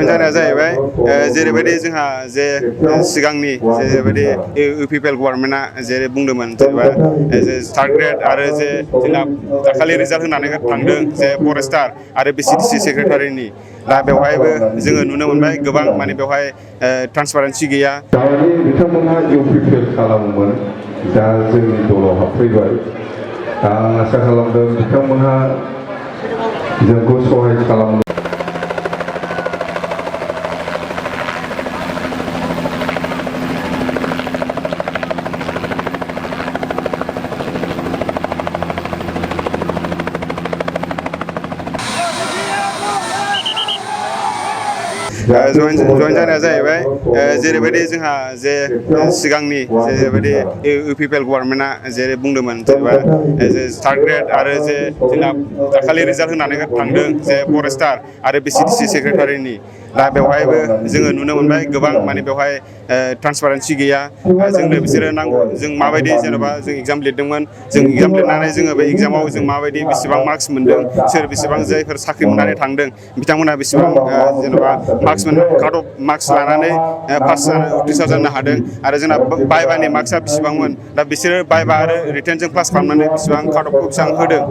जयेन जानाया जाहैबाय जेरैबायदि जोंहा जे सिगांनि जेरैबायदि इउपिपिएल गभर्नमेन्टआ जेरै बुंदोंमोन जेनेबा जे थार्ड ग्रेड आरो जे जोंना दाखालि रिजाल्ट होनानै थांदों जे फरेस्टार आरो बिसिडिसि सेक्रेटारिनि दा बेवहायबो जोङो नुनो मोनबाय गोबां माने बेवहाय ट्रान्सपारेन्सि गैया। बिथांमोनहा इउपिपिएल खालामोमोन दा जोंनि दलाव हाबफैबाय आं आसा खालामदों बिथांमोनहा जोंखौ सहाय खालामनो जयेन जानाया जाहैबाय जेरैबायदि जोंहा जे सिगांनि जेरैबायदि इउपिपिएल गभर्नमेन्टआ जेरै बुंदोंमोन जेनेबा जे थार्ड ग्रेड आरो जे जोंना दाखालि रिजाल्ट होनानै थांदों जे फरेस्टार आरो बिसिडिसि सेक्रेटारिनि दा बेवहायबो जोङो नुनो मोनबाय गोबां माने बेवहाय ट्रान्सपारेन्सि गैया। जोंनो बिसोरो नांगौ जों माबायदि जेनेबा जों एग्जाम लिरदोंमोन जों एग्जाम लिरनानै जोङो बे एग्जामाव जों माबायदि बेसेबां मार्क्स मोन्दों सोर बेसेबां जायफोर साख्रि मोननानै थांदों बिथांमोनहा बेसेबां जेनेबा मार्क्स काट अफ मार्क्स लानानै पास उथ्रिसार जानो हादों आरो जोंना बाइबानि मार्क्सआ बेसेबांमोन दा बिसोरो बाइबा आरो रिटेनजों पास खालामनानै बेसेबां काट अफखौ बेसेबां होदों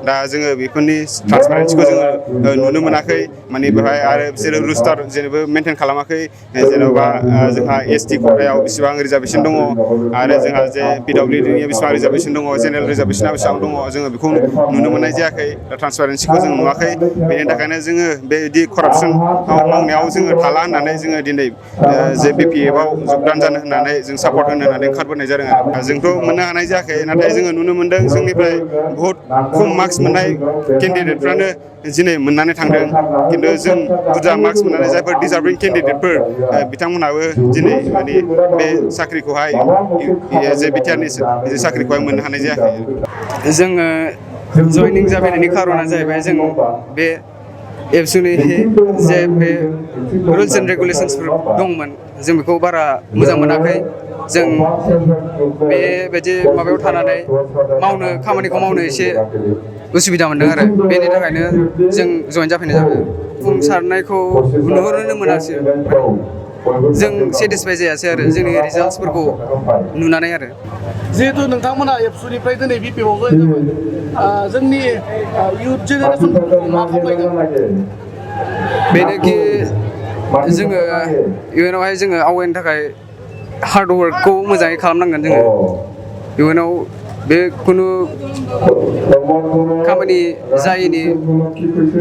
दा जोङो बेफोरनि ट्रान्सपारेन्सिखौ जोङो नुनो मोनाखै माने बेवहाय आरो बिसोरो रुस्टार जेनेबा मेनटेन खालामाखै जेन'बा जोंहा एसटि खथायाव बेसेबां रिजार्भेसन दङ आरो जोंहा जे पिडब्लिउडिनि बेसेबां रिजार्भेसन दङ जेनेरेल रिजार्भेसना बेसेबां दङ जोङो बेखौ नुनो मोननाय जायाखै ट्रान्सपारेन्सिखौ जों नुवाखै बेनि थाखायनो जोङो बेदि करापसन मावनायाव जोङो थाला होननानै जोङो दिनै जे बिपिएफआव जगदान जानो होननानै जों सापर्ट होनो होननानै ओंखारबोनाय जादों आरो जोंथ' मोननो हानाय जायाखै नाथाय जोङो नुनो मोनदों जोंनिफ्राय बहुद खम मार्क्स मोननाय केन्डिडेटफ्रानो दिनै मोननानै थांदों खिन्थु जों बुरजा मार्क्स मोननानै जायफोर डिजार्भिं केन्डिडेटफोर बिथांमोनहाबो दिनै माने बे साख्रिखौहाय जे बिटिआरनि साख्रिखौहाय मोननो हानाय जायाखै। जोङो जयनिं जाफैनायनि खारना जाहैबाय जों बे एबसुनि जे बे रुल्स एन्ड रेगुलेसन्सफोर दंमोन जों बेखौ बारा मोजां मोनाखै जों बेबायदि माबायाव थानानै खामानिखौ मावनो एसे उसुबिदा मोनदों आरो बेनि थाखायनो जों जयेन जाफैनाय जाबाय। बुंसारनायखौ नुहुरनो मोनासै जों सेटिसफाइ जायासै आरो जोंनि रिजाल्टसफोरखौ नुनानै आरो जिहेतु नोंथांमोना एबसुनिफ्राय दिनै बिपिएफआव जयेन जाबाय जोंनि इयुथ जेनेरेसनफोरखौ मा खालामगोन बेनोखि जोङो इयुनावहाय जोङो आवगायनो थाखाय हार्ड वर्कखौ मोजाङै खालामनांगोन जोङो इयुनाव बे खुनु खामानि जायैनि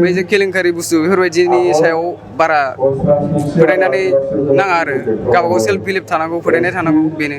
बै जे केलेंकारि बुस्थु बेफोरबायदिनि सायाव बारा फोथायनानै नाङा आरो गावबागाव सेल्फ बिलिभ थानांगौ फोथायनाय थानांगौ बेनो।